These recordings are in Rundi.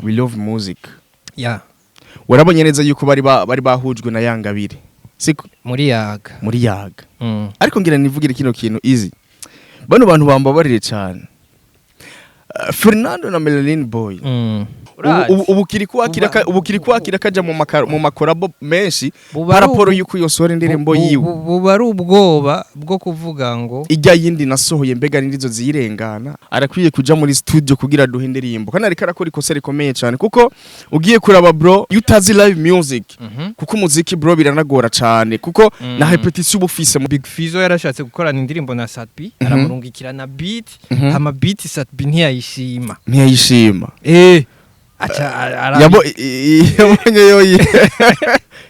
We love music. Ya. Warabonye neza yuko bari bahujwe na Yangabire, siko? Muri Yaga. Muri Yaga. Ariko ngira nivugire kino kintu easy, bano bantu bambabarire cyane. Fernando na Melanin Boy, ubu ubu kiri kwakira kaja mu makorabo menshi Buba ari par rapport yuko yosohora indirimbo yiwe. Buba ari ubwoba bwo kuvuga ngo ijya yindi nasohoye, mbega n'indizo ziyirengana. Arakwiye kuja muri studio kugira duhe indirimbo, kandi ariko arakora ikosa rikomeye cyane, kuko ugiye kuraba, bro, iyo utazi live music, kuko umuziki, bro, biranagora cyane, kuko na répétition uba ufise Big Fizzo yarashatse gukorana indirimbo na Sat-B, aramurungikira na beat, hama beat Sat-B ntiyayishima. Ntiyayishima. Aca Yabonye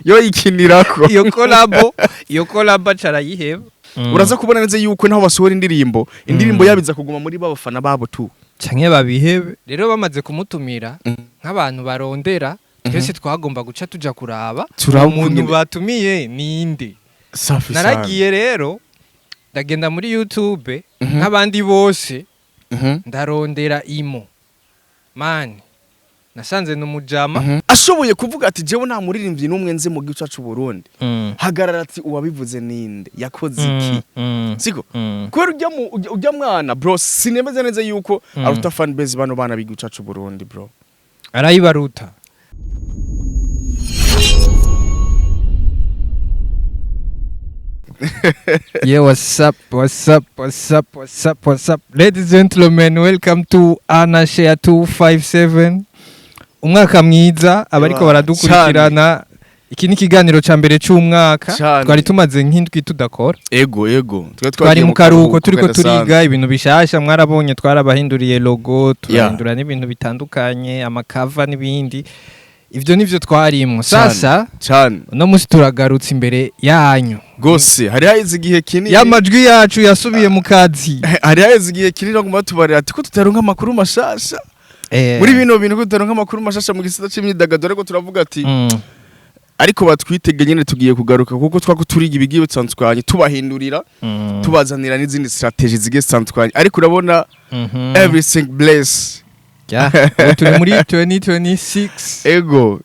yoyikinirako. Iyo collabo aca arayiheba. Uraza kubona neza yuko naho basohora indirimbo, indirimbo yabiza kuguma muri babafana babo tu. Canke babihebe. Rero bamaze kumutumira, nk'abantu barondera, twese twagomba guca tuja kuraba Turaba umuntu ukungene- batumiye ninde. Safi sana. Naragiye rero, ndagenda muri YouTube nk'abandi bose, ndarondera imo mani, nasanze ni umujama. Ashoboye kuvuga ati: "Jewe nta muririmbyi n'umwe nzi mu gihugu cyacu Burundi." Hagarara ati: "Uwabivuze ninde? Yakoze iki?" Siko? Kubera ujya mwana, bro, sinemeze neza yuko aruta fan base bano bana b'igihugu cyacu Burundi, bro. Arayibaruta. Yeah, what's up, what's up, what's up, what's up, what's up? Ladies and gentlemen, welcome to Anna Share 257. Umwaka mwiza abariko baradukurikirana. Iki ni ikiganiro ca mbere c'umwaka. Cane. Twari tumaze nk'indwi tudakora. Ego, twe Twari twagiye mu karuhuko, turiko kadasanzwe. turiga ibintu bishasha. Mwarabonye twarabahinduriye logo, turahindura n'ibintu bitandukanye, amakava n'ibindi. Ivyo nivyo twarimwo. Sasa Cane. uno musi turagarutse imbere yanyu. Gose hari haheze igihe kinini. Y'amajwi yacu yasubiye mu kazi. Hari haheze igihe kinini baguma batubarira ati ko tutaronka amakuru mashasha muri bino bintu, ko tutaronka amakuru mashasha mu gisata c'imyidagaduro, ariko turavuga ati ariko batwitege nyene, tugiye kugaruka, kuko twako turiga ibigiye bitandukanye, tubahindurira, tubazanira n'izindi strategy zigiye zitandukanye, ariko urabona everything bless. Ya, ubu turi muri 2026. Ego.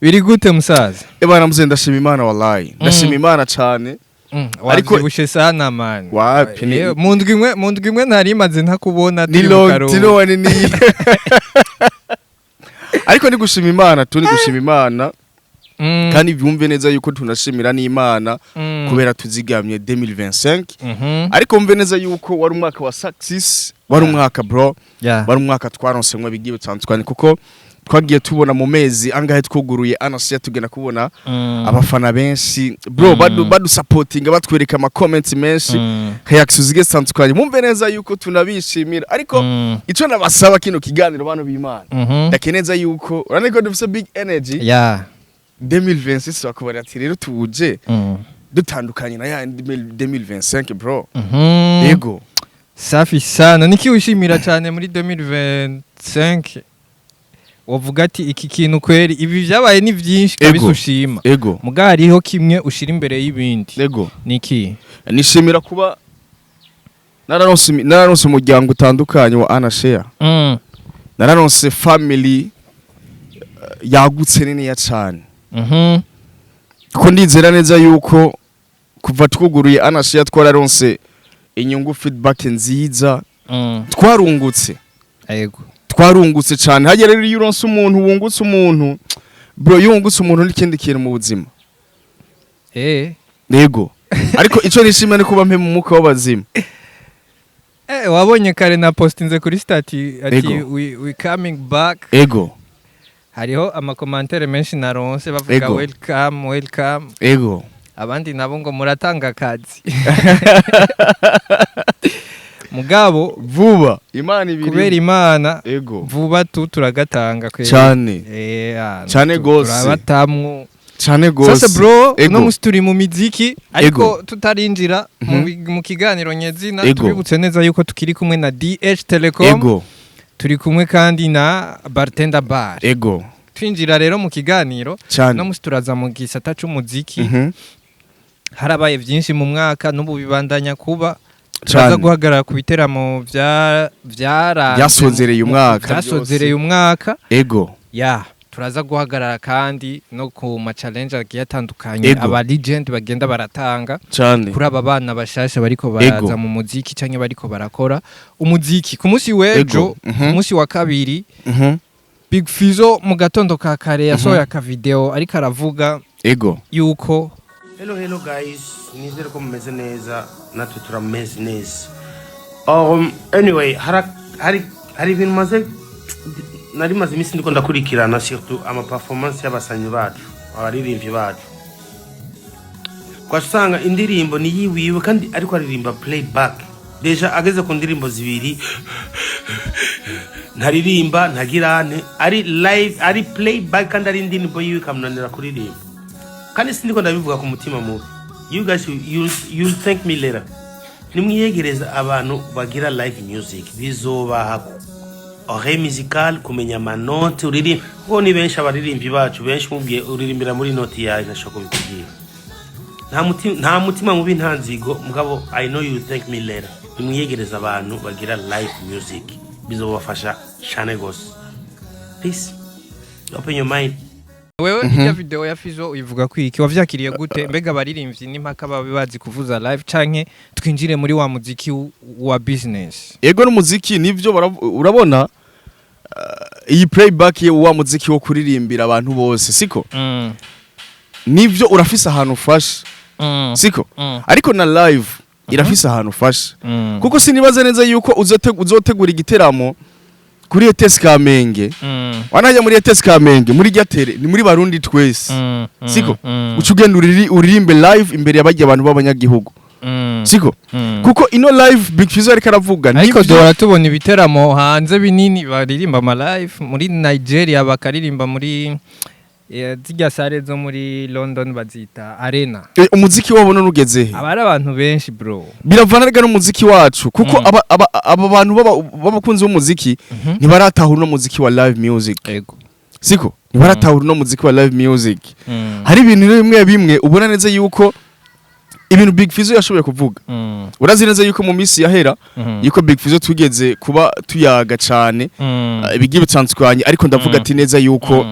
Biri gute, musaza? Ebana mzee, ndashima Imana, wallahi ndashima Imana cane. Ariko- Wavyibushe sana, man. Wapi Mu ndwi imwe ntari maze ntakubona, ni turi mu long karuhuko. tino wani ni, ariko ni gushima Imana tu, ni gushima Imana. Kandi byumve neza yuko tunashimira n'Imana kubera tuzigamye 2025. Ariko mve neza yuko wari umwaka wa success, wari umwaka, bro, wari umwaka twaronsemwe bigiye bitandukanye, kuko twagiye tubona mu mezi angahe twuguruye Anasiya, tugenda kubona abafana benshi, bro, badusapotinga, batwereka ama comments menshi, reaction zigiye zitandukanye. Mumve neza yuko tunabishimira, ariko ico nabasaba kino kiganiro, bantu b'Imana, ndakeneza yuko urabona ko dufise big energy. 2026 bakubara ati rero tuje dutandukanye na ya 2025, bro. Ego. Safi sana. Niki wishimira cyane muri 2025, wavuga ati iki kintu kweri, ibi byabaye ni byinshi kabisa, ushima? Ego. Muga hariho kimwe ushira imbere y'ibindi. Ego. Niki? Nishimira kuba nararonse umuryango utandukanye wa Anna Share. Nararonse family yagutse niniya cane, kuko ndizera neza yuko kuva twuguruye Anna Share twararonse inyungu, feedback nziza. Twarungutse. Twarungutse cane. Hagera rero iyo uronse umuntu, wungutse umuntu, bro, iyo wungutse umuntu n'ikindi kintu mu buzima. Yego, ariko ico nishimira ni kuba mpe mu mwuka w'abazima. Wabonye kare na postinze kuri status ati Ego. we coming back. Ego. Hariho ama commentaires menshi naronse bavuga Ego. "Welcome, welcome." Ego. Abandi nabo ngo muratanga akazi. Mugabo Vuba Imana ibiri. Kubera Imana, Ego. vuba tu turagatanga kweri. Cane. Cane gose. Turabatamwo. Cane gose. Sasa, bro, Ego. uno musi turi mu miziki, ariko Ego. tutarinjira mu kiganiro nyezina, Ego. tubibutse neza yuko tukiri kumwe na DH Telecom. Turi kumwe kandi na Bartender Bar. Ego. Twinjira rero mu kiganiro, Cane. uno musi turaza mu gisata c'umuziki. Harabaye byinshi mu mwaka, n'ubu bibandanya kuba. Turaza Cane. guhagarara ku biteramo vyaranze Vyasozereye umwaka. Vyasozereye umwaka. Ego. Ya, turaza guhagarara kandi no ku ma challenge agiye atandukanye aba legend bagenda baratanga kuri aba bana bashasha bariko baraza mu muziki canke bariko barakora umuziki. Ku munsi w'ejo, ku munsi wa kabiri, Big Fizzo mu gatondo ka kare yasohoye aka video ariko aravuga yuko Hello, hello guys, nizere ko mumeze neza, natwe turameze neza. Anyway, hari ibintu maze nari maze iminsi ndiko ndakurikirana, surtout ama performance y'abasanyi bacu, abaririmbyi bacu. Kwasanga indirimbo ni yiwiwe kandi ariko aririmba playback. Déjà ageze ku ndirimbo zibiri ntaririmba, ntagirane, ari live, ari playback, kandi ari indirimbo yiwe ikamunanira kuririmba. Kandi sindiko ndabivuga ku mutima mubi, you guys, you'll thank me later. Nimwiyegereza abantu bagira live music, bizobaha oreille musical, kumenya amanote uririmba, kuko ni benshi abaririmbyi bacu benshi mubwiye uririmbira muri noti yawe ntashobora kubikubwira. Nta mutima mubi, nta nzigo, mugabo I know you thank me later. Nimwiyegereza abantu bagira live music, bizobafasha cyane gose. Peace, open your mind. Wewe irya video ya Fizzo uyivuga ko iki? Wavyakiriye gute? Mbega abaririmbyi n'impaka babe bazi kuvuza live, canke twinjire muri wa muziki wa business? Ego, n'umuziki nivyo urabona iyi playback ye, wa muziki wo kuririmbira abantu bose, siko? Nivyo, urafise ahantu ufasha, siko? Ariko na live irafise ahantu ufasha, kuko sinibaza neza yuko uzotegura igiteramo kuri ETS Kamenge. Wanajya muri ETS Kamenge, muri ryatere ni muri Barundi twese, siko? Uca ugenda uririmbe live imbere y'abajya abantu b'abanyagihugu, siko? Kuko ino live Big Fizzo ariko aravuga Ariko nivyo. duhora tubona ibiteramo hanze binini baririmba ama live, muri Nigeria bakaririmba muri zirya salle zo muri London bazita Arena. Umuziki wabo none ugeze he? Aba ari abantu benshi, bro. Biravana rega n'umuziki wacu, kuko aba bantu b'abakunzi b'umuziki ntibaratahura uno muziki wa live music. Siko? Ntibaratahura uno muziki wa live music. Hari ibintu rero bimwe bimwe ubona neza yuko ibintu Big Fizzo yashoboye kuvuga, urazi neza yuko mu minsi yahera yuko Big Fizzo tugeze kuba tuyaga cane ibigiye bitandukanye, ariko ndavuga ati neza yuko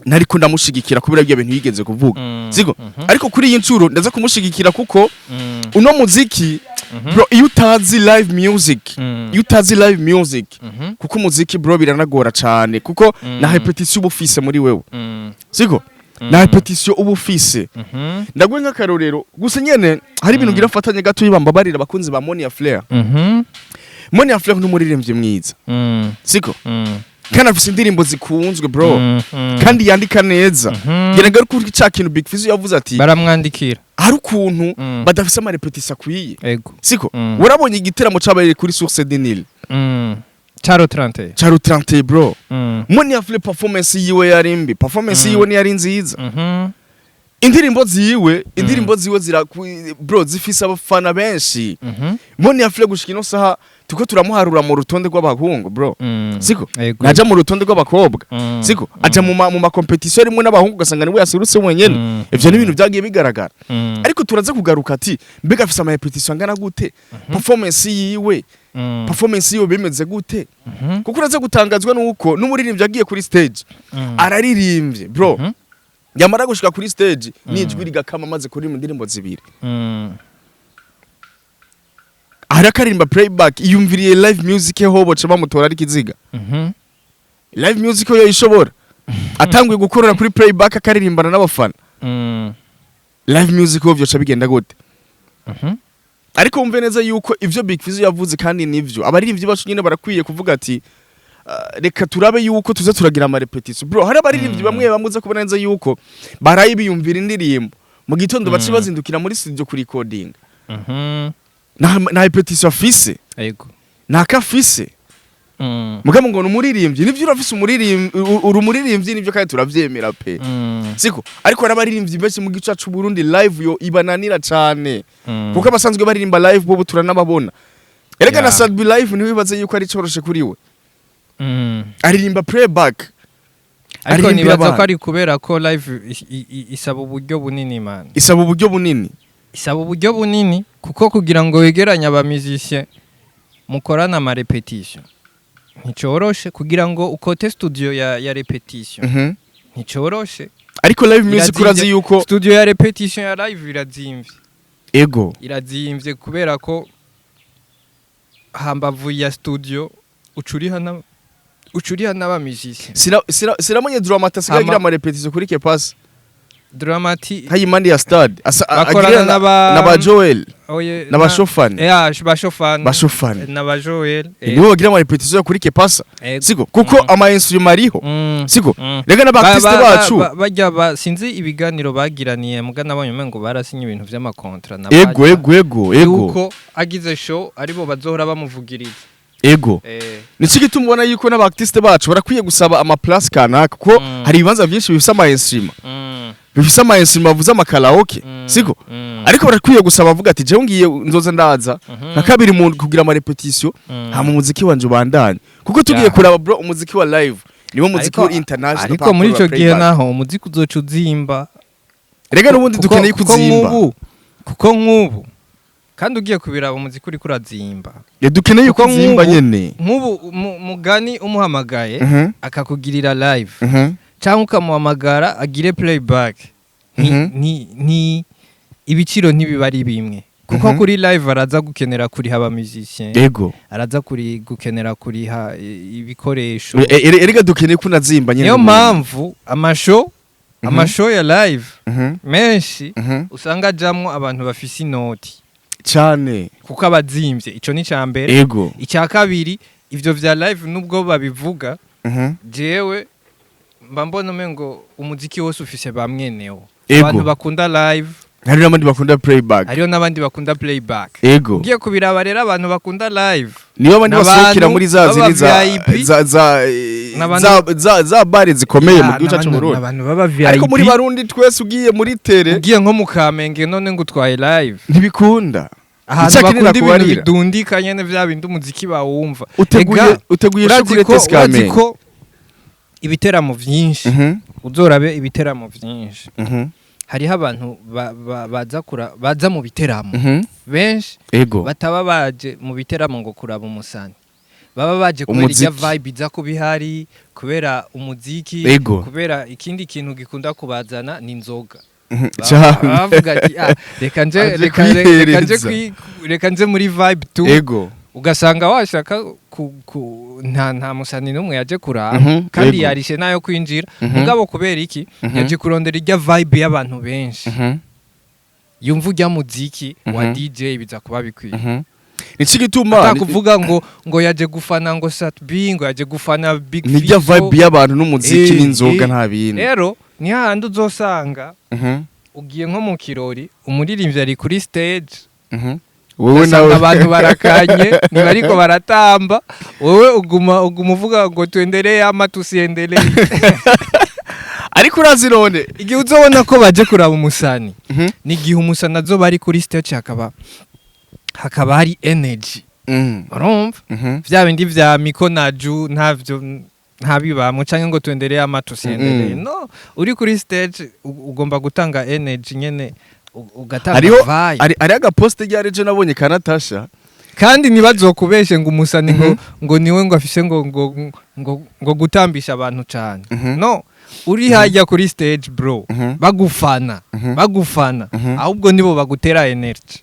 ntariko ndamushigikira kubera ibyo bintu yigeze kuvuga, siko? Ariko kuri iyi ncuro ndaza kumushigikira, kuko uno muziki, bro, iyo utazi live music, iyo utazi live music, kuko umuziki, bro, biranagora cane, kuko na répétition uba ufise muri wewe, siko? Na répétition uba ufise. Ndaguhe nk'akarorero gusa nyene, hari ibintu ngira mfatanye gato yibambabarira abakunzi ba Monia Flair. Monia Flair ni umuririmbyi mwiza, siko? Kandi afise indirimbo zikunzwe, bro, kandi yandika neza. Ngira ngo kuri ca kintu Big Fizzo yavuze ati Baramwandikira. hari ukuntu badafise ama répétition akwiye, siko? Warabonye igiteramo cabaye kuri Source du Nil Caro 30. ca 30, bro. Monia Flair performance yiwe yari mbi, performance yiwe ntiyari nziza. Indirimbo ziwe zira, bro, zifise abafana benshi. Monia Flair gushika ino saha tuko turamuharura mu rutonde rw'abahungu, bro, siko? Ego. Naja mu rutonde rw'abakobwa, siko? Aja mu ma compétition rimwe n'abahungu, ugasanga niwe yaserutse wenyene. Ivyo ni ibintu vyagiye bigaragara. Ariko turaza kugaruka ati mbega afise ama répétition angana gute? Performance yiwe, performance yiwe bimeze gute? Kuko uraza gutangazwa nuko n'umuririmbyi agiye kuri stage araririmbye, bro, yamara gushika kuri stage n'ijwi rigakama amaze kuririmba indirimbo zibiri. Hari akaririmba playback, iyumviriye live music ho boca bamutora ari kiziga. Live music yo ishobora atanguye gukorera kuri playback akaririmbana n'abafana, live music ho vyoca bigenda gute? Ariko wumve neza yuko ivyo Big Fizzo yavuze kandi nivyo, abaririmbyi bacu nyine barakwiye kuvuga ati reka turabe yuko tuza turagira ama répétition, bro. Hari abaririmbyi bamwe bamuze kubona neza yuko baraye biyumvira indirimbo mu gitondo, baci bazindukira muri studio kuri recording. Nta répétition afise. Nta kafise. Mugabo ngo ni umuririmbyi, nivyo, urafise umuririmbyi, uri umuririmbyi nivyo, kandi turavyemera pe, siko? Ariko hari abaririmbyi benshi mu gice cacu Burundi live yo ibananira cane, kuko abasanzwe baririmba live bo turanababona erega. Na Sadbi live ntiwibaze yuko ari coroshe kuri we. Aririmba playback, Ariko aririmbira nibaza abantu. ko ari kubera ko live isaba uburyo bunini, man. Isaba uburyo bunini. Isaba uburyo bunini, kuko kugira ngo wegeranye aba musiciens mukorana ama répétition nticoroshe, kugira ngo ukote studio ya répétition nticoroshe. Ariko live music Irazimvye. urazi yuko Studio ya répétition ya live irazimvye. Irazimvye kubera ko hambavu ya studio ucuriha n'aba musiciens. Siramonye Drama T asigaye agira ama répétition kuri Kepasa. Drama T. Hayi impande ya stade. Bakorana agira n'aba Joel oye, n'aba Shofani. Bashofani. Bashofani. N'aba Joel. Nibo bagira ama répétition kuri Kepasa. Siko kuko ama instrument ariho. Siko rega n'aba artiste bacu. Bajya sinzi ibiganiro bagiraniye, muga nabonye umengo barasinye ibintu vy'ama contrat na ego bajya. Ego. Yuko agize show aribo bazohora bamuvugiriza. Nico gituma ubona yuko n'aba artiste bacu barakwiye gusaba ama place kanaka, kuko hari ibibanza byinshi bifise ama instrument, bifise ama instrument bavuze ama karaoke. Siko ariko barakwiye gusaba, avuga ati: "Jewe ngiye nzoza ndaza nka kabiri mu kugira ama répétition, hama umuziki wanje ubandanye." Kuko tugiye kuraba, bro, umuziki wa live niwo muziki Ariko uri international. ariko muri ico gihe playback. naho umuziki uzoca uzimba. Rega n'ubundi dukeneye Kuko kuzimba. Kuko nk'ubu kandi ugiye kubiraba, umuziki uriko urazimba. Ya, dukeneye Kuko kuzimba nyene. Nk'ubu mugani umuhamagaye akakugirira live cyangwa ukamuhamagara agire playback, ni ibiciro ntibiba ari bimwe, kuko kuri live araza gukenera kuriha aba musicien, araza kuri gukenera kuriha ibikoresho. Erega dukeneye kunazimba nyene. Niyo n'ubundi. mpamvu amashow amashow ya live menshi usanga ajamwo abantu bafise inoti, Cyane. kuko abazimvye. Ico ni ica mbere. Icya kabiri, ivyo vya live nubwo babivuga, jewe mba mbona umengo umuziki wose ufise bamwenewo, abantu bakunda live, Hari n'abandi bakunda playback. Hariho n'abandi bakunda playback. Ugiye kubiraba rero, abantu bakunda live Nibo abandi n'abantu basohokera muri za baba zindi za VIP. za za bare zikomeye mu gihugu cyacu Burundi. N'abantu baba VIP. Ariko muri Barundi twese, ugiye muri tere, Ugiye nko mu Kamenge none ngo utwaye live, ntibikunda. ahantu Icyakinira bakunda ibintu kubarira. bidundika nyene, vya bindi umuziki bawumva. Uteguye Ega, uteguye urazi shukure ko tesi urazi Kamenge. ko ibiteramo vyinshi, uzorabe ibiteramo vyinshi, hariho abantu baza mu biteramo benshi bataba baje mu biteramo ngo kuraba umusani, baba baje kubera irya Umuziki. vibe iza kuba ihari, kubera umuziki, kubera ikindi kintu gikunda kubazana ni inzoga. Cyane. Bavuga ati: "Ah, reka nje Aje reka nje kwihereza. reka nje muri vibe tu." Ugasanga washaka ku nta musani n'umwe yaje kuraba, kandi yarishe nayo kwinjira. Mugabo kubera iki? Yaje kurondera irya vibe y'abantu benshi, yumva ujya muziki wa DJ, biza kuba bikwiye. Nico gituma Atakuvuga ngo yaje gufana ngo Sat-B, ngo yaje gufana Big nijya Fizzo. vibe y'abantu n'umuziki n'inzoga, nta bindi. Rero ni hahandi uzosanga ugiye nko mu kirori, umuririmbyi ari kuri stage, Wowe ugasanga nawe abantu barakanye, ntibariko baratamba, wowe uguma uvuga ngo tuendelee ama tusiendelee. Ariko urazi none Igihe uzobona ko baje kuraba umusani ni igihe umusani azoba ari kuri stage, hakaba hari energy. Urumva vya bindi vya miko na ju ntavyo ntabibamwo, canke ngo tuendelee ama tusiendelee. No uri kuri stage ugomba gutanga energy nyene, ugatanga Hariho vibe. hari agaposte ryari ejo nabonye ka Natasha. Kandi ntibazokubeshe ngo umusani ngo niwe ngo afise ngo gutambisha abantu cane. No uri hajya kuri stage, bro, bagufana, bagufana, ahubwo nibo bagutera energy.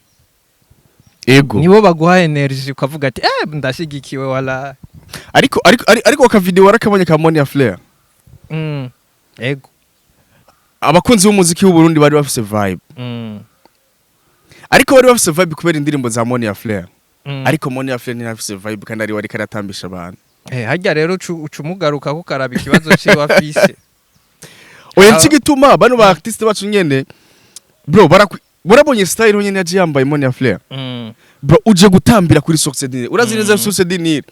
Nibo baguha energy, ukavuga ati: "Eh, ndashigikiwe wala." Ariko aka video warakabonye ka Monia Flair? Ego. Abakunzi b'umuziki w'u Burundi bari bafise vibe. Ariko bari bafise vibe kubera indirimbo za Monia Flair. Ariko Monia Flair ntiyafise vibe kandi ari wariko aratambisha abantu. Eh, harya rero ucu umugaruka ko karaba ikibazo ciwe afise. Oya, nico gituma bano ba artiste bacu nyene, bro, barabonye style nyene yaje yambaye Monia Flair. Bro, uje gutambira kuri Source du Nil, urazi neza Source du Nil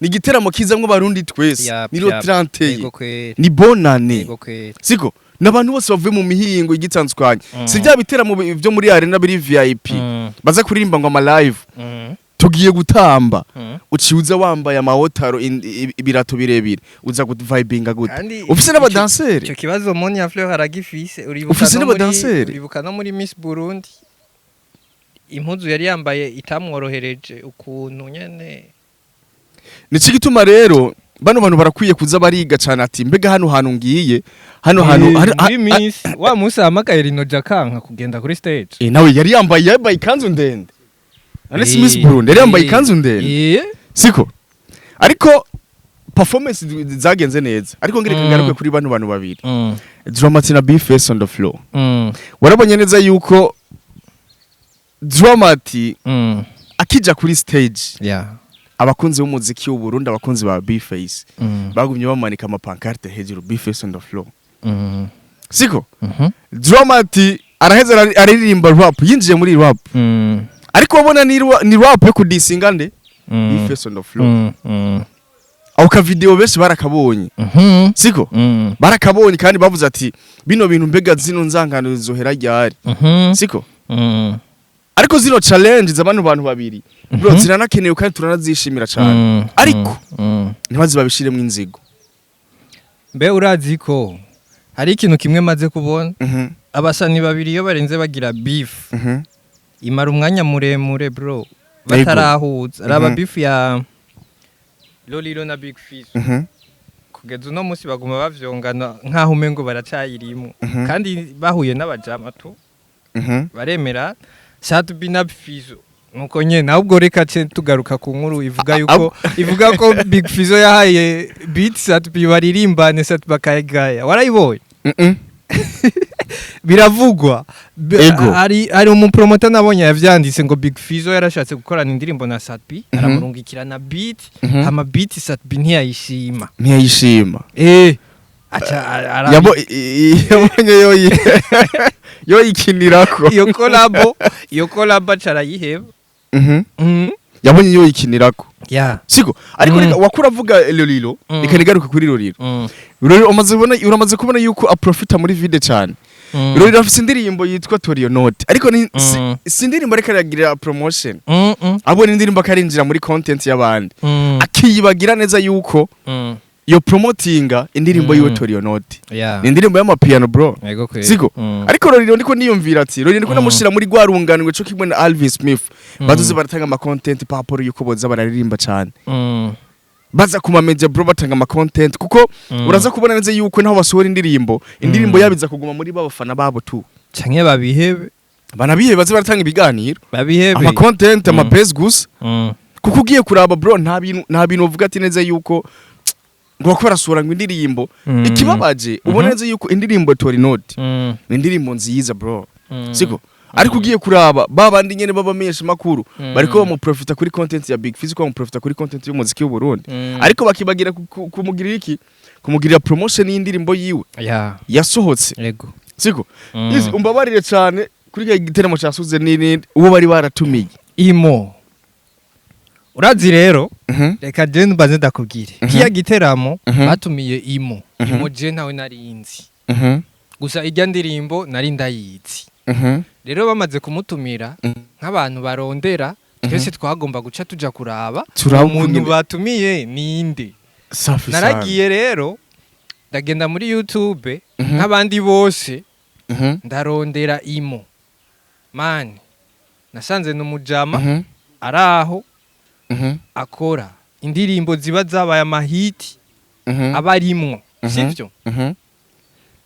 ni igiteramo kizamwo Barundi twese. Ni lo 31. Ego kweri. Ni bonane. Ego kweri. Siko n'abantu bose bavuye mu mihingo igitandukanye. Si bya biteramo byo muri arena biri VIP baza kuririmba ngo ama live. Tugiye gutamba. Uciye uza wambaye amahotaro, ibirato birebire, uza guvibinga gute? Kandi Ufise n'abadanseri. Ico kibazo Monia Fleur aragifise, uribuka Ufise no muri n'abadanseri. Uribuka no muri Miss Burundi. Impuzu yari yambaye itamworohereje ukuntu nyene. Nico gituma rero bano bantu barakwiye kuza bariga cyane, ati mbega hano hantu ngiye, hano hantu Muri miss wa musi ahamagaye Rino Jakanka kugenda kuri stage. Nawe yari yambaye ikanzu ndende. None si Miss Burundi yari yambaye ikanzu ndende? Siko, ariko performance zagenze neza, ariko ngire ngaruke kuri bano bantu babiri, Drama-T na B-Face on the floor. Warabonye neza yuko Drama-T akija kuri stage, abakunzi b'umuziki w'u Burundi, abakunzi ba B-Face bagumye bamanika amapancarte hejuru, "B-Face on the floor." Siko? Mhm. Drama-T araheza aririmba rap, yinjiye muri rap, ariko wabona ni rap yo kudisinga nde? B-Face on the floor. Ako ka video benshi barakabonye. Siko? Barakabonye kandi bavuze ati bino bintu, mbega zino nzangano zizohera ryari? Siko? Ariko zino challenge z'abantu bantu babiri, bro, ziranakenewe kandi turanazishimira cyane, ariko ntibaze babishiremo inzigo. Mbe urazi ko hari ikintu kimwe maze kubona? Abasani babiri iyo barenze bagira beef, imara umwanya muremure, bro, batarahuza. Raba beef ya Lolilo na Big Fizzo. Kugeza uno munsi baguma bavyongana nkaho umengo baracayirimo, kandi bahuye n'abajama tu, baremera. Sat-B na Fizzo nuko nyene. Ahubwo reka ce tugaruka ku nkuru ivuga yuko ivuga ko Big Fizzo yahaye beat Sat-B baririmbane, Sat-B akayigaya. Warayibonye? Biravugwa. Hari umupromota nabonye yavyanditse ngo Big Fizzo yarashatse gukorana indirimbo na Sat-B, aramurungikira na beat, hama beat Sat-B ntiyayishima. Ntiyayishima. Aca Yabonye yoyikinirako. Iyo collabo aca arayiheba. Yabonye yoyikinirako. Siko? Ariko reka, wakura avuga Lolilo, reka nigaruke kuri Lolilo. Lolilo umaze kubona, uramaze kubona yuko aprofita muri vide cyane. Lolilo afise indirimbo yitwa Torio Note, ariko ni si indirimbo ariko aragira promotion. Abona indirimbo akarinjira muri content y'abandi, akiyibagira neza yuko iyo promotinga indirimbo yiwe Torio Note. Ni indirimbo y'amapiano, bro. Yego kweli. Siko? Ariko Lolilo ndiko niyumvira ati Lolilo ndiko namushira muri rwa runganwe co kimwe na Alvin Smith, bazoze baratanga ama content paporo yuko boza bararirimba cyane, baza ku ma media, bro, batanga ama content, kuko uraza kubona neza yuko naho basohora indirimbo, indirimbo yabo iza kuguma muri ba bafana babo tu. Canke babihebe. Banabihe, baze baratanga ibiganiro, Babihebe. ama content, ama base gusa, kuko ugiye kuraba, bro, nta bintu uvuga ati neza yuko ngo bako barasohora ngo indirimbo. Ikibabaje, ubona neza yuko indirimbo Tori Note ni indirimbo nziza, bro. Siko? Ariko ugiye kuraba ba bandi nyene babamenyesha makuru, bariko bamuprofita kuri content ya Big Fizzo, bamuprofita kuri content y'umuziki w'u Burundi, ariko bakibagira kumugirira iki? Kumugirira promotion y'indirimbo yiwe yasohotse. Siko? Izi, umbabarire cyane, kuri kiriya giteramo cya Suze n'ibindi, uwo bari baratumiye. Imo urazi rero, reka je mbanze ndakubwire. Kiya giteramo batumiye Imo. Imo je ntawe narinzi, gusa irya ndirimbo nari ndayizi. Rero bamaze kumutumira, nk'abantu barondera twese twagomba guca tuja kuraba Turaba umuntu ukungene- batumiye ninde. Safi sana. Naragiye rero, ndagenda muri YouTube nk'abandi bose, ndarondera Imo. Mani, nasanze ni umujama araho akora indirimbo ziba zabaye amahiti, aba arimwo. Sivyo?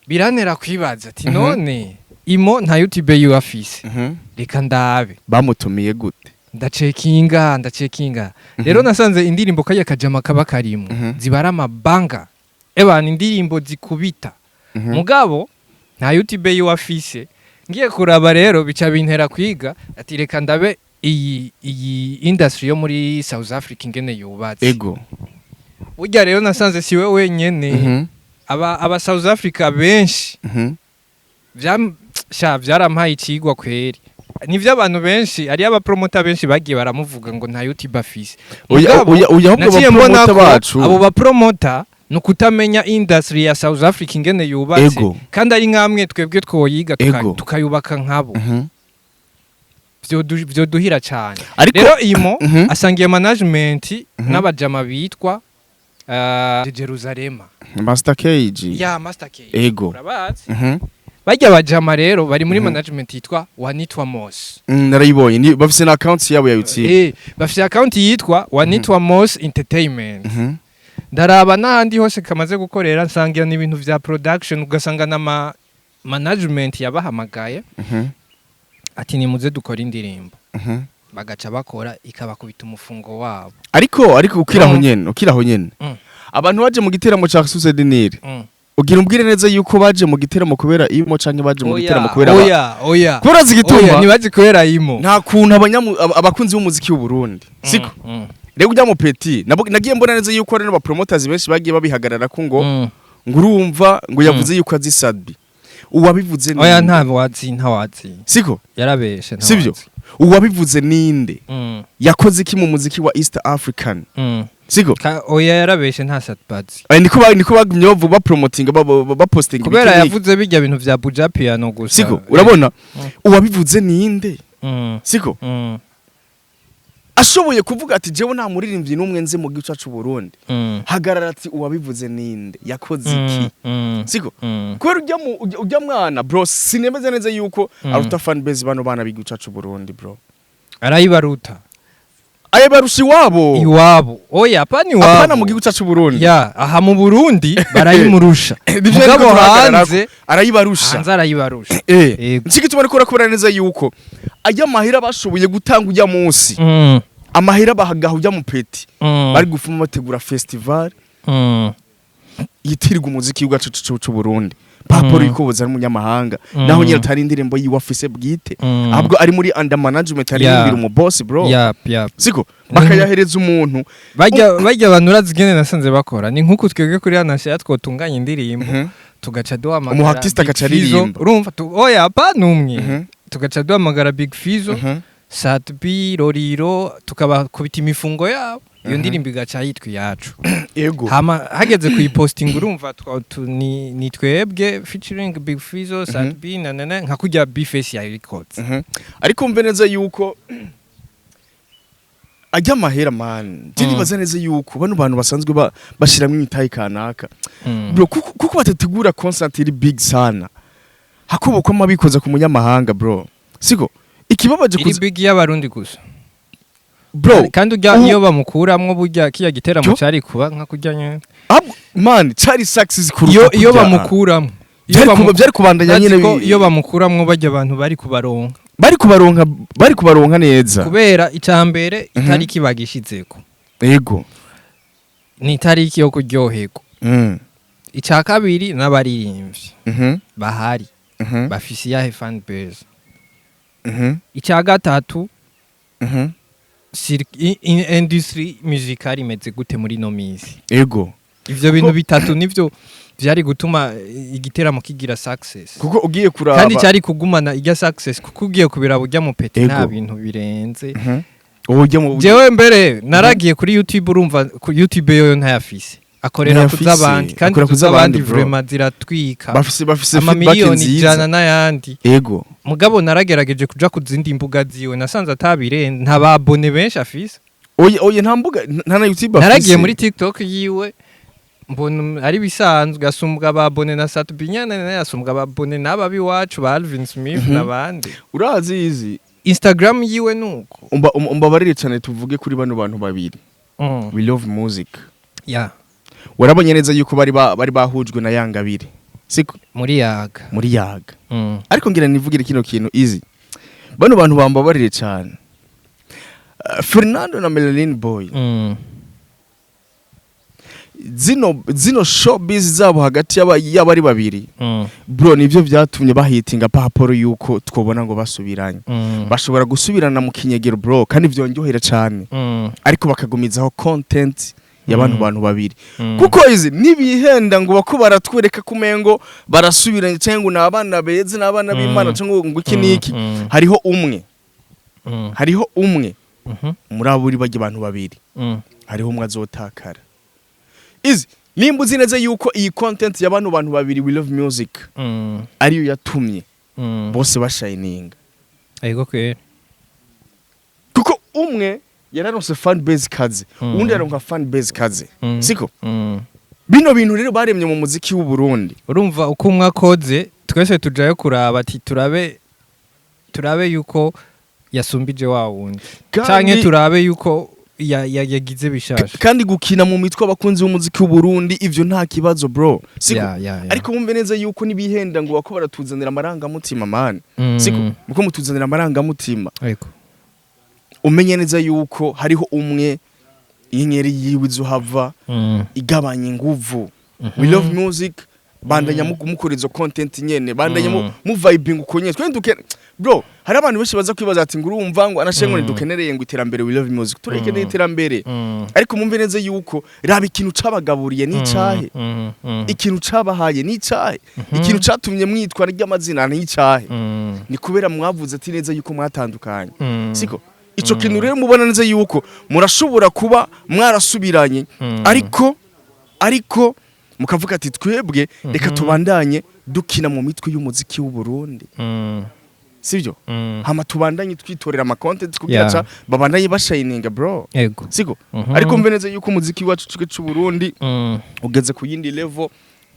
Birantera kwibaza ati none Imo nta YouTube yiwe afise? Reka ndabe. Bamutumiye gute? Ndacekinga, ndacekinga rero, nasanze indirimbo kariya kajama kaba karimwo ziba ari amabanga ebana, indirimbo zikubita. Mugabo nta YouTube yiwe afise. Ngiye kuraba rero, bica bintera kwiga ati reka ndabe iyi industry yo muri South Africa ingene yubatse. Burya rero nasanze siwe wenyene. Aba South Africa benshi sha vyarampaye icigwa kweri. Nivyo, abantu benshi, ari abapromota benshi bagiye baramuvuga ngo nta YouTube afise. Oya, Mugabo, oya, oya, ahubwo naciye mbona abapromota ko bacu abo bapromota ni ukutamenya industry ya South Africa ingene yubatse, kandi ari nkamwe twebwe twoyiga tukayubaka nkabo. Vyoduhira cane. Ariko Rero Imo asangiye management n'abajama bitwa Jerusalema. Master KG. Ya Master K. Ego. Urabazi? Bajya bajama rero bari muri management yitwa Wanitwa Mos. Narayibonye. Bafise na account yabo ya YouTube. Bafise account yitwa Wanitwa Mos Entertainment. Ndaraba n'ahandi hose kamaze gukorera, nsangira n'ibintu vya production, ugasanga n'ama management yabahamagaye ati: "Nimuze dukora indirimbo." Bagaca bakora, ikabakubita umufungo wabo. Ariko ukiraho nyene, ukiraho nyene, abantu baje mu giteramo ca Source du Nil, ugira umbwire neza yuko baje mu giteramo kubera imo canke baje mu giteramo kubera Oya, oya. Kubera Oya, zigituma ntibazi kubera imo. Nta kuntu abakunzi b'umuziki w'u Burundi, siko? Rero ujya mu petit nagiye mbona neza yuko hari n'aba promoters benshi bagiye babihagarara ko ngo ngo urumva ngo yavuze yuko azi Sat-B. Uwabivuze Oya. ninde? Nta wazi, nta wazi. Siko? Yarabeshe, nta Sivyo? wazi. Uwabivuze ninde? Yakoze iki mu muziki wa East African? Siko? Oya, yarabeshe, nta Sat-B azi. Niko bagumye bavuga, bapromotinga, bapostinga Kubera ibiki n'iki. yavuze bijya bintu vya Buja Piano gusa. Siko? Urabona, uwabivuze ninde? Siko? Ashoboye kuvuga ati: "Jewe nta muririmbyi n'umwe nzi mu gihugu cyacu Burundi." Hagarara ati: "Uwabivuze ninde? Yakoze iki?" Siko? Kubera ujya mwana, bro, sinemeze neza yuko aruta fan base bano bana b'igihugu cyacu Burundi, bro. Arayibaruta. Aye, barusha iwabo. Iwabo, oya, apana iwabo. Apana mu gihugu cyacu Burundi. Ya, aha mu Burundi barayimurusha. Nivyo. Mugabo Ariko turahagarara hanze ko arayibarusha. Hanze arayibarusha. Yego. Nshiki tuma ariko urakubona neza yuko ajya amahera bashoboye gutanga ujya munsi, amahera bahagaha ujya mu petit, bari gufuma bategura festival yitirirwa umuziki w'iwacu c'u Burundi, paporo yuko boza ari umunyamahanga, naho nyine atari indirimbo yiwe afise bwite, ahubwo ari muri under management, aririmbira umu boss, bro. Yap. Siko? Bakayahereza umuntu. Bajya abantu, urazi ingene nasanze bakora? Ni nk'uku twebwe kuri hano shya twotunganya indirimbo, tugaca duhamagara Umu artiste Big agaca Fizzo. aririmba. Urumva oya, apana umwe. Tugaca duhamagara Big Fizzo, Sat-B, Lolilo, tukabakubita imifungo yabo, iyo ndirimbo igaca yitwa iyacu. Hama hageze kuyipostinga, urumva ni twebwe featuring Big Fizzo, Sat-B na na na, nka kurya B-Face yayikoze. Ariko mve neza yuko ajya amahera, man, je nibaza neza yuko bano bantu basanzwe bashiramwo imitahe kanaka, bro, kuko batategura concert iri big sana, hakuboko mabikoza ku munyamahanga, bro, siko? Ikibabaje Iri kuza big y'Abarundi gusa. Bro, kandi urya iyo bamukuramwo, burya kiya giteramo Cyo? cari kuba nka kurya nyene. Man, cari success kuruta Iyo kurya. bamukuramwo, iyo Byari kubandanya Urazi nyene. ko iyo bamukuramwo bajya abantu bari kubaronka. Bari kubaronka neza. Kubera icambere, itariki bagishizeko ni itariki yo kuryoherwa. Ica kabiri, n'abaririmbyi bahari bafise iyahe fan base? Icya gatatu, industry musicale imeze gute muri ino minsi? Ivyo bintu bitatu nivyo vyari gutuma igiteramo kigira success. Kuko ugiye kuraba Kandi cyari kugumana irya success, kuko ugiye kubiraba ujya mu petit, nta bintu birenze. Ujya mu Jewe mbere naragiye kuri YouTube, urumva ku YouTube yoyo ntayafise, akorera Ntayafise, kuz'abandi, kandi akorera kuz'abandi, kuz'abandi bro. vraiment ziratwika. Bafise feedback Amamiliyoni nziza. 100 n'ayandi. Mugabo naragerageje kuja ku zindi mbuga ziwe, nasanze atabirenze, nta ba abonnés benshi afise. Oye, nta mbuga, nta na YouTube afise. Naragiye muri TikTok yiwe, mbona ari bisanzwe, asumbwa ba abonnés na Sat-B nyene, asumbwa ba abonnés n'aba biwacu ba Alvin Smith n'abandi. Urazi izi Instagram yiwe nuko. Umbabarire cyane, tuvuge kuri bano bantu babiri, We Love Music. Warabonye neza yuko bari bahujwe na Yangabire, siko? Muri Yaga. Muri Yaga. Ariko ngira nivugire kino kintu easy, bano bantu bambabarire cyane. Fernando na Melanin Boy, zino showbiz zabo hagati y'abari babiri, bro, nivyo vyatumye bahitinga paporo yuko twobona ngo basubiranye. Bashobora gusubirana mu kinyegero, bro, kandi vyonjohera cyane, ariko bakagumizaho content y'abantu bantu babiri, kuko izi nibihenda ngo bako baratwereka kumengo barasubiranye, cyangwa ngo ni abana beza n'abana b'Imana, cyangwa ngo iki n'iki. Hariho umwe, hariho umwe muri abo uri bajya abantu babiri, hariho umwe azotakara. Izi nimba uzi neza yuko iyi content y'abantu bantu babiri, We Love Music, ariyo yatumye bose bashininga. Ego kweri. Kuko umwe yararonse fan base kaze, uwundi yaronka fan base kaze, siko? Bino bintu rero baremye mu muziki w'u Burundi. Urumva uko umwe akoze, Twese tujayo kuraba ati turabe yuko yasumbije wa wundi, canke turabe yuko yagize bishasha. Kandi gukina mu mitwe abakunzi b'umuziki w'u Burundi, ivyo nta kibazo, bro, siko? Yeah. Ariko wumve neza yuko nibihenda ngo bako baratuzanira amarangamutima, man, siko? Muko mutuzanira amarangamutima. Ariko Umenye neza yuko hariho umwe inyenyeri yiwe izohava igabanya inguvu. We Love Music, bandanya mukora izo content nyene, bandanya mu vibing uko nyene. Twe duke, bro, hari abantu benshi baza kwibaza ati ngo urumva ngo anashengo ntidukenereye ngo iterambere. We Love Music turekeneye iterambere, ariko mumve neza yuko raba ikintu cabagaburiye n'icahe, ikintu cabahaye n'icahe, ikintu catumye mwitwa ry'amazina n'icahe. Ni kubera mwavuze ati neza yuko mwatandukanye, siko? Ico kintu rero mubona neza yuko murashobora kuba mwarasubiranye, ariko mukavuga ati twebwe reka tubandanye dukina mu mitwe y'umuziki w'u Burundi, sibyo? Hama tubandanye twitorera ama content kugira ca babandanye bashininga, bro, siko? Ariko mve neza yuko umuziki wacu cyo cy'u Burundi ugeze ku yindi level,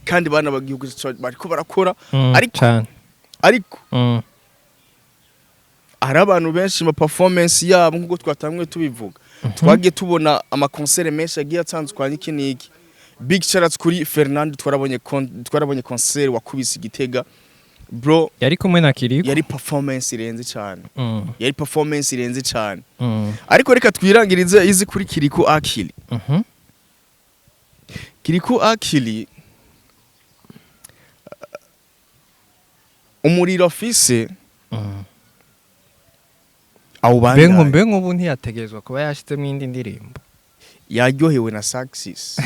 kandi bana bagihugu bariko barakora. Ariko Cane. ariko hari abantu benshi ma performance yabo, nkuko twatanguye tubivuga, twagiye tubona ama concert menshi agiye atandukanye, iki niki. Big shout kuri Fernando, twarabonye concert wakubise Igitega, bro. Yari kumwe na Kiriko. Yari performance irenze cyane. Yari performance irenze cyane. Ariko reka twirangirize izi kuri Kiriko Akili. Kiriko Akili, umuriro afise awubandanya. Mbe nkubu ntiyategerezwa kuba yashizemo indi ndirimbo? Yaryohewe na success.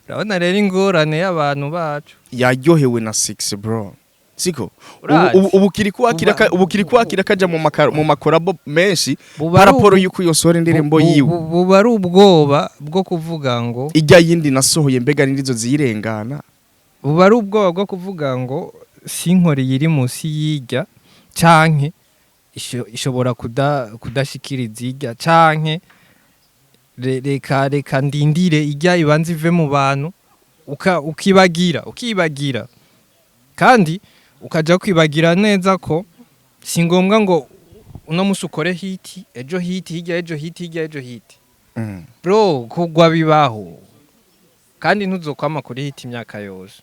Urabona rero ingorane y'abantu bacu. Yaryohewe na six, bro, siko? Urazi. Ubu Kiriko Akili ubu Kiriko Akili kaja mu ma collabo menshi Buba ari par rapport yuko yosohora indirimbo yiwe. Buba ari ubwoba bwo kuvuga ngo Ijya yindi nasohoye, mbega n'indizo ziyirengana? Buba ari ubwoba bwo kuvuga ngo sinkore iri munsi y'ijya, canke ishobora kudashikiriza ijya, canke reka ndindire ijya ibanza ive mu bantu. Ukibagira kandi ukaja kwibagira neza ko si ngombwa ngo uno musi ukore hit, ejo hit, hirya ejo hit, hirya ejo hit. Bro, kugwa bibaho, kandi ntuzokwama kuri hit imyaka yose.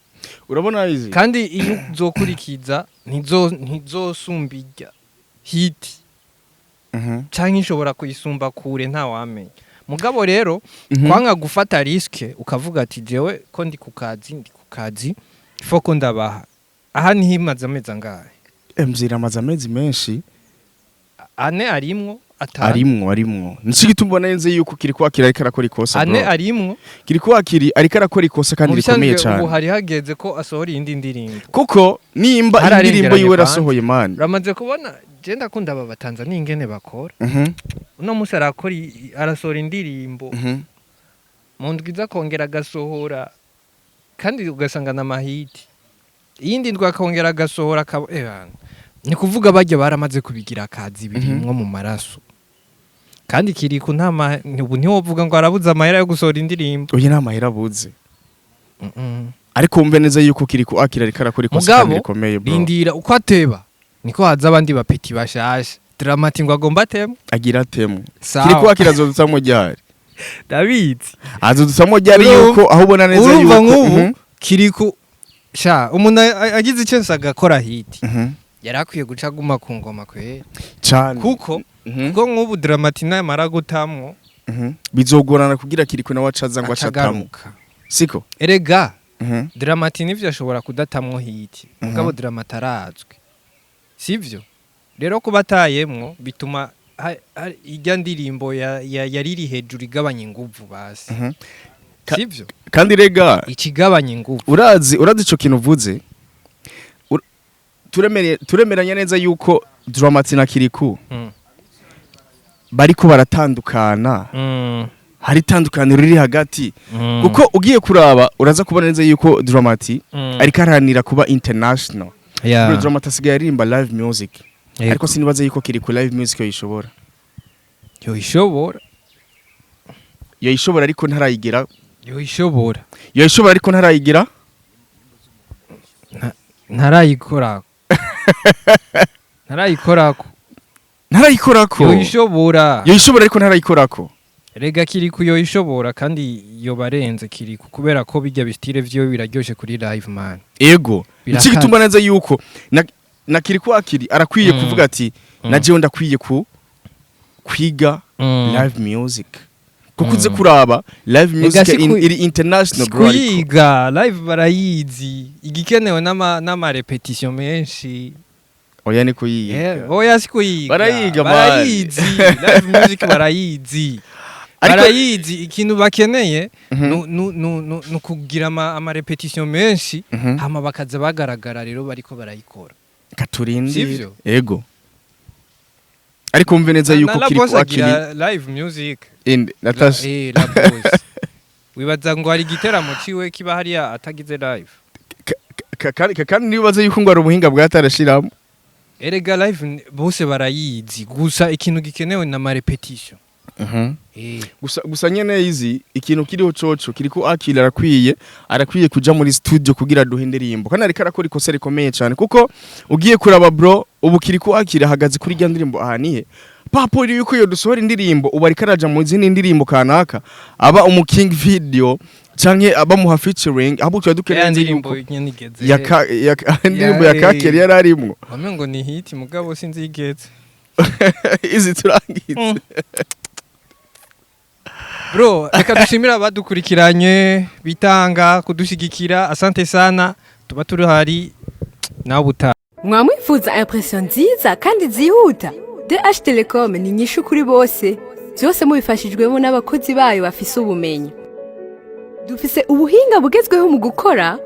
Urabona izi Kandi iyo uzokurikiza ntizosumba ijya hit, canke ishobora kuyisumba kure, ntawamenya. Mugabo rero kwanga gufata risque, ukavuga ati jewe ko ndi ku kazi, ndi ku kazi, foko ndabaha aha. Niho imaze amezi angahe? MZ iramaze amezi menshi. 4 arimwo, 5. Arimwo. Nico gituma ubona neza yuko Kiriko Akili ariko arakora ikosa, 4 bro. arimwo. Kiriko Akili ariko arakora ikosa kandi Mu rikomeye bisanzwe ubu cyane. hari hageze ko asohora iyindi ndirimbo. Kuko nimba Hararengeranye indirimbo yiwe kwanza. yarasohoye, man. Uramaze kubona, je ndakunda aba Batanzania ingene bakora. Uno munsi arakora arasohora indirimbo, mu ndwi iza akongera agasohora, kandi ugasanga na ma hit. Iyindi ndwi akongera agasohora bana. Ni kuvuga barya baramaze kubigira akazi, birimwo mu maraso. Kandi Kiriku nta ubu ntiwovuga ngo arabuze amahera yo gusohora indirimbo. Oya, nta mahera abuze. Ariko wumve neza yuko Kiriko Akili ariko arakora ikosa Mugabo, kandi rikomeye, bro. rindira, uko ateba niko haza abandi ba petit bashasha. Dramati ngo agomba atema. Agira atemu. Sawa. Kiriko Akili azodutamwo ryari? Ndabizi. Azodutamwo ryari? Urumva- Yuko aho ubona neza Urumva, yuko nk'ubu Kiriku sha, umuntu agize icyo agakora hit, yari akwiye guca aguma ku ngoma kwera. Cane. Kuko kuko nk'ubu Dramati namara gutamwo, Bizogorana kugira Kiriko nawe acaza ngo acatamwo, acagaruka. siko? Erega Dramati nivyo ashobora kudatamwo hit, mugabo Dramati arazwi, sivyo? Rero kuba atayemwo bituma ijya ndirimbo yari iri hejuru igabanya inguvu basi. Sivyo? Kandi rega Ikigabanya inguvu. Urazi ico kintu uvuze, turemeranya neza yuko Dramati na Kiriku bariko baratandukana. Hari itandukaniro riri hagati, kuko ugiye kuraba uraza kubona neza yuko Dramati ariko aharanira kuba international. Bro, Dramati asigaye aririmba live music, ariko sinibaza yuko Kiriku live music yoyishobora. Yoishobora. Yoyishobora ariko ntarayigira. Yoishobora. Yoyishobora ariko ntarayigira. Ntarayikorako, ntarayikorako. Ntarayikorako. Yoyishobora. Yoyishobora, ariko ntarayikorako. Rega Kirikou yoyishobora, kandi yobarenze Kirikou, kubera ko bijya bi style vyiwe biraryoshe kuri live, man. Ego, nicyo Birakaze. gituma neza yuko na Kirikou Akili arakwiye kuvuga ati na jewe ndakwiye ku kwiga live music, kuko uze kuraba live music si iri international, bro, ariko. Kuyiga live barayizi, igikenewe n'ama répétition menshi. Oya, ni kuyiga. Oya, si kuyiga. Barayiga, man. Barayizi, live music barayizi. Barayizi, ikintu bakeneye nu kugira ama répétition menshi, hama bakaza bagaragara rero bariko barayikora. Katurindi. Sivyo? Ego, ariko umve neza yuko Na La Kirikou Boss Akili agira live music. Inde Natasha? La Boss, wibaza ngo hari igiteramo ciwe kiba hariya atagize live? Kandi nibaza yuko ngo ari ubuhinga bwatarashiramo. Erega live bose barayizi, gusa ikintu gikenewe na ma répétition. Gusa nyene izi ikintu kiriho coco, Kirikou Akili arakwiye kuja muri studio kugira duhe indirimbo, kandi ariko arakora ikosa rikomeye cyane, kuko ugiye kuraba, bro, ubu Kirikou Akili ahagaze kuri rya ndirimbo ahanihe papo yuko iyo dusohora indirimbo, ubu ariko araja mu zindi ndirimbo kanaka aba umu king video canke abamuha featuring, ahubwo tuba Ya dukeneye ndirimbo yuko nyene igeze ya indirimbo ya Kakeri yari arimwo. Wamengo ngo ni hit, mugabo sinzi igeze. Izi turangize. Bro, reka dushimire abadukurikiranye, bitanga kudushigikira. Asante sana, tuba turahari nawe ubutaha. Mwamwifuza impression nziza kandi zihuta? DH Telecom ni inyishu kuri bose, byose mubifashijwemo n'abakozi bayo bafise ubumenyi. Dufise ubuhinga bugezweho mu gukora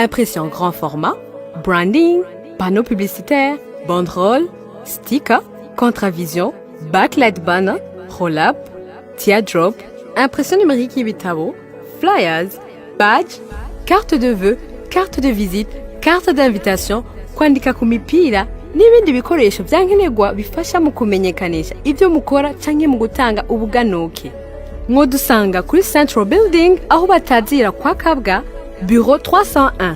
impression grand format, branding, panneau publicitaire, banderole, sticker, contravision, backlight banner, roll-up, teardrop, impression numérique y'ibitabo, flyers, badge, carte de vœux, carte de visite, carte d'invitation, kwandika ku mipira n'ibindi bikoresho byankenerwa bifasha mu kumenyekanisha ibyo mukora canke mu gutanga ubuganuke. Mwodusanga kuri Central Building, aho batazira kwa Kabwa, bureau 301.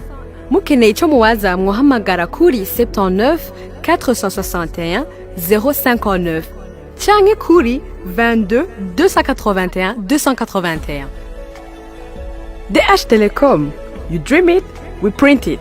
Mukeneye ico muwaza, mwohamagara kuri 79 461 059 canke kuri 22 281 281. DH Telecom, you dream it, we print it.